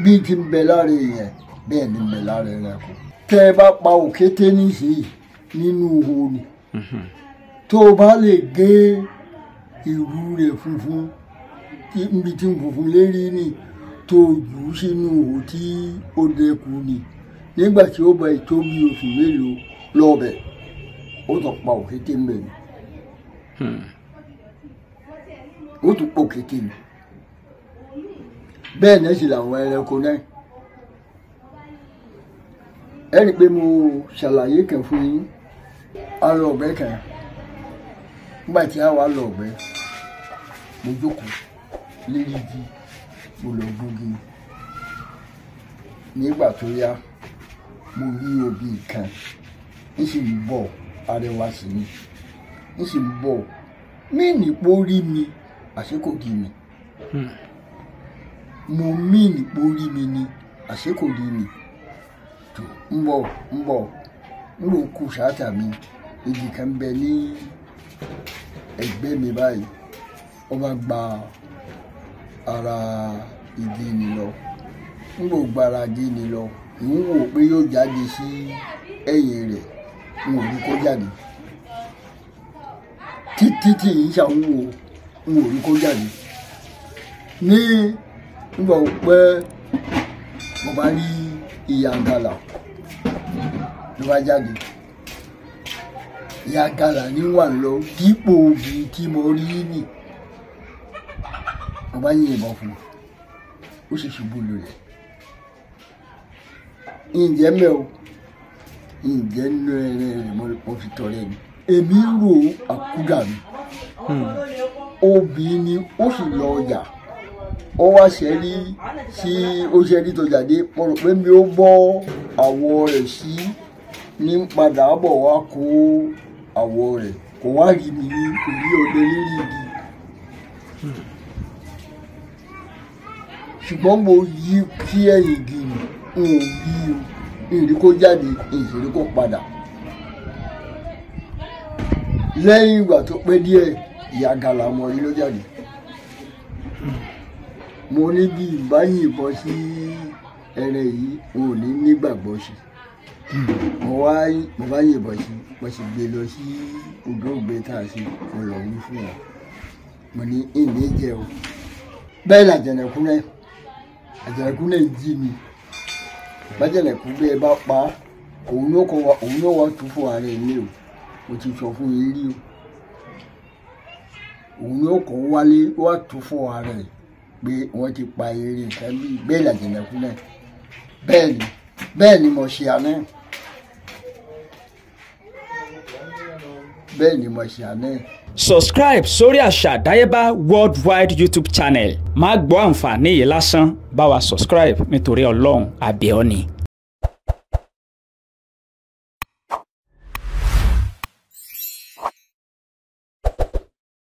Bí ti ń bẹ lára èèyàn bẹ́ẹ̀ ni ń bẹ lára ẹranko. Tẹ́ ẹ bá pa òkété nísìnyí nínú ihò ni, tó o bá lè gé ìrù rẹ̀ funfun níbi tí ń funfun lérí ni, tó o jù ú sínú ihò tí ó dẹkù ni, nígbà tí ó bá tó bí oṣù mélòó lọ́bẹ̀, ó tún pa òkété ń bẹ̀ ni. Ó tún pa òkété ni. Bẹ́ẹ̀ náà sì làwọn ẹranko náà. Ẹ rí i pé mo ṣàlàyé kan fún yín. A lọ ọ̀gbẹ́ kan. Nígbà tí a wà lọ ọ̀gbẹ́, mo jókòó lérí igi, mo lọ gúngi. Nígbà tó yá, mo rí obì kan, ń sì ń bọ̀, arẹwà sí mi, ń sì ń bọ̀. Mí nìpó rí mi, àṣé kò rí mi. Mo mí nìpó rí mi ni, àṣé kò rí mi. Tó ń bọ̀ ń bọ̀, ń lò kù sáàtà mi, igi kan bẹ ní ẹ̀gbẹ́ mi báyìí, ó bá gba ara igi ni lọ. Ń lò gba ara igi ni lọ, ń wò pé yóò jáde sí ẹ̀yìn rẹ̀, n ò rí kó jáde. Títí tí ń ṣàwúwo, n ò rí kó jáde. Ní nígbà pẹ́, mo bá rí ìyàgàlà ló bá jáde. Ìyàgàlà ní wà lọ dípò obì tí mo rí nì. Mo bá yìnbọn fún un, ó sì ṣubú lulẹ̀. Ǹjẹ́ mẹ́ o, ǹjẹ́ nínú ẹrẹ rẹ̀ mo fi tọrẹ ni. Èmi rò àkúdà mi. Obì ni ó sì lọ ọjà. Ó wá ṣẹ́rí sí ó ṣẹ́rí tó jáde. Mo rò pé mi ó bọ́ àwọ̀ rẹ̀ sí ní padà bọ̀ wá kó àwọ̀ rẹ̀. Kò wá rí mi ní orí ọdẹ lérí igi. Ṣùgbọ́n mo yí sí ẹ̀yìn igi mi, n ò rí o, n rí kó jáde, n sì rí kó padà. Lẹ́yìn ìgbà tó pẹ́ díẹ̀, ìyàgàlà mọ̀ rí ló jáde. Mo ní bí n bá yìnbọn sí ẹran yìí, n ò ní nígbàgbọ́ sí. Mo bá yìnbọn sí, mo sì gbé lọ sí odò ògbé tá a ṣe, mo lọ wí fún wọn. Mo ní ìní jẹ o. Bẹ́ẹ̀ làjànàkú náà, àjànàkú náà jí mi. Bájànàkú bẹ́ẹ̀ bá pa, òun ló kọ wa, òun ló wà tún fún ara ẹ̀ ní o. Mo ti sọ fún yín rí o. Òun ló kọ wálé wá tún fún ara ẹ̀ pé wọ́n ti pa eré nǹkan bí bẹ́ẹ̀ làjànàkú náà. Bẹ́ẹ̀ ni mo ṣe àná. Bẹ́ẹ̀ ni mo ṣe àná. Subscribe sórí Àṣà Àdáyébá Worldwide YouTube channel. Má gbọ́ àǹfààní yìí lásán, bá wa subscribe nítorí Ọlọ́run àbẹ̀ ọ́ ni.